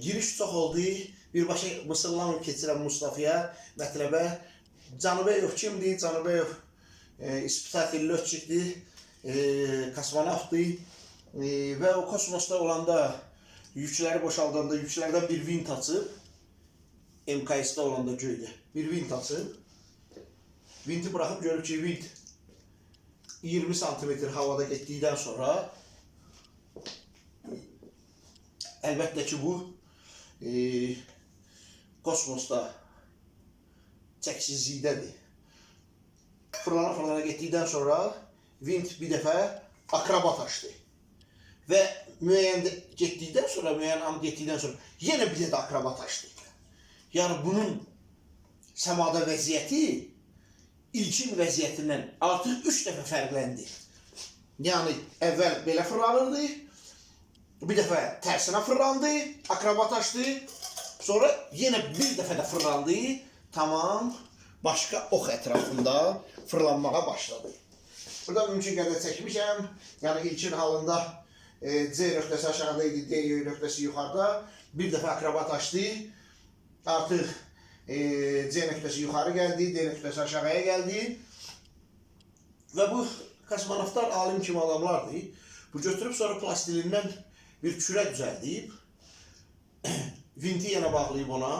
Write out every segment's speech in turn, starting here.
Giriş çox oldu. Birbaşa mısırlanıb keçirəm Mustafaya, mətləbə. Canıbəyov kimdir? Canıbəyov ispitatel lötçikdir, kosmonavtdır və o kosmosda olanda yükləri boşaldanda yüklərdən bir vint açıb, MKS-də olanda göydə bir vint açıb, vinti buraxıb görüb ki, vint 20 santimetr havada getdikdən sonra əlbəttə ki, bu kosmosda çəksizlikdədir. Fırlana fırlana getdikdən sonra vint bir dəfə akrobat açdı. Və müəyyən getdikdən sonra, müəyyən an getdikdən sonra yenə bir də akrobat açdı. Yəni bunun səmada vəziyyəti ilkin vəziyyətindən artıq 3 dəfə fərqləndi. Yəni əvvəl belə fırlanırdı, bir dəfə tərsinə fırlandı, akrobat açdı, sonra yenə bir dəfə də fırlandı, tamam başqa ox ətrafında fırlanmağa başladı. Burada mümkün qədər çəkmişəm. Yəni ilkin halında C nöqtəsi aşağıda idi, D nöqtəsi yuxarıda. Bir dəfə akrobat açdı. Artıq C nöqtəsi yuxarı gəldi, D nöqtəsi aşağıya gəldi. Və bu kosmonavtlar alim kimi adamlardır. Bu götürüb sonra plastilindən bir kürə düzəldib, vinti yenə bağlayıb ona.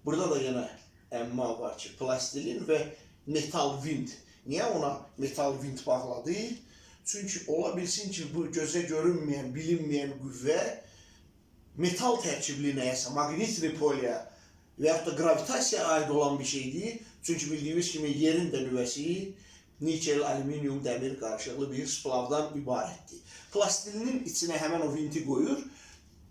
Burada da yenə əmma var ki, plastilin və metal vint. Niyə ona metal vint bağladı? Çünki ola bilsin ki, bu gözə görünməyən, bilinməyən qüvvə metal tərkibli nəyəsə, maqnitli polya və yaxud da qravitasiyaya aid olan bir şeydir. Çünki bildiyimiz kimi yerin də nüvəsi nikel, alüminium, dəmir qarışıqlı bir splavdan ibarətdir. Plastilinin içinə həmən o vinti qoyur.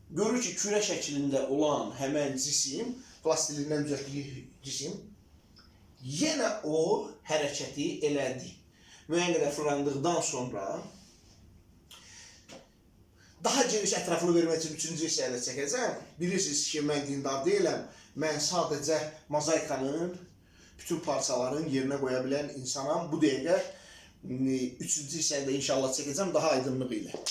Görür ki, kürə şəklində olan həmən cisim, plastilindən düzəltdiyi cisim, yenə o hərəkəti elədi. Müəyyən qədər fırlandıqdan sonra daha geniş ətraflı vermək üçün üçüncü hissəyə də çəkəcəm. Bilirsiniz ki, mən dindar deyiləm. Mən sadəcə mozaikanın bütün parçaların yerinə qoya bilən insanam. Bu dəqiqə üçüncü hissəni də inşallah çəkəcəm daha aydınlığı ilə.